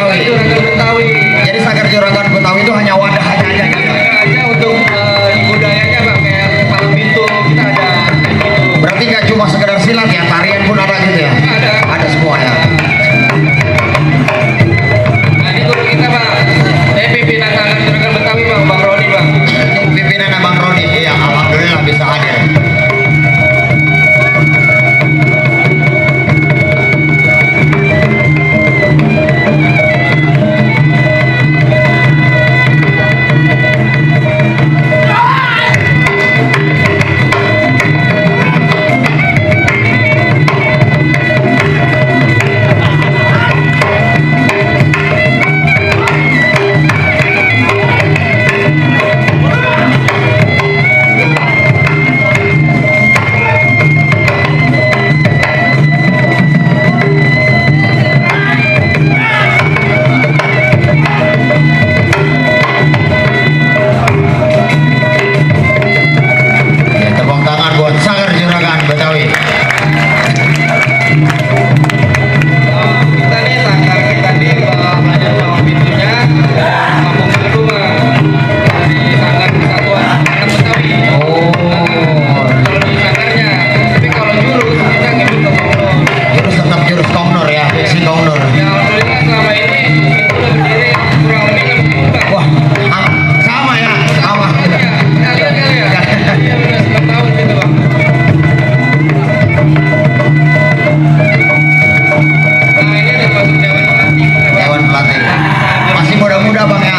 Betawi. Juragan Betawi. Jadi Sanggar Juragan Betawi itu hanya wadah aja Aja untuk di budayanya Bang, kayak malam pintu kita ada gitu. Berarti nggak cuma sekedar silat ya, tarian pun ada gitu ya? Ada. Ada semua ya. Nah ini guru kita Bang, saya pimpinan Sanggar Juragan Betawi Bang Roni Bang. Ini pimpinan Abang Roni. Iya, alhamdulillah bisa hadir. Ya, tepuk tangan buat Sanggar Juragan Betawi. Kita nih sanggar kita nih belajar malam pintunya kampung baru Bang. Dari Sanggar Persatuan Anak Betawi. Oh, Kalau di sanggarnya, tapi kalau jurus kita ngikut ke Kongnor. jurus tetap jurus Kongnor ya, fiksi Kongnor. Ya alhamdulillah selama ini itu udah berdiri kurang lebih 6 Bang. Wah, sama ya, sama. Ya, kalian kali ya. Iya udah 9 tahun gitu Bang. Nah ini ada masuk Dewan Pelatih. Dewan pelatih. Masih muda-muda Bang ya.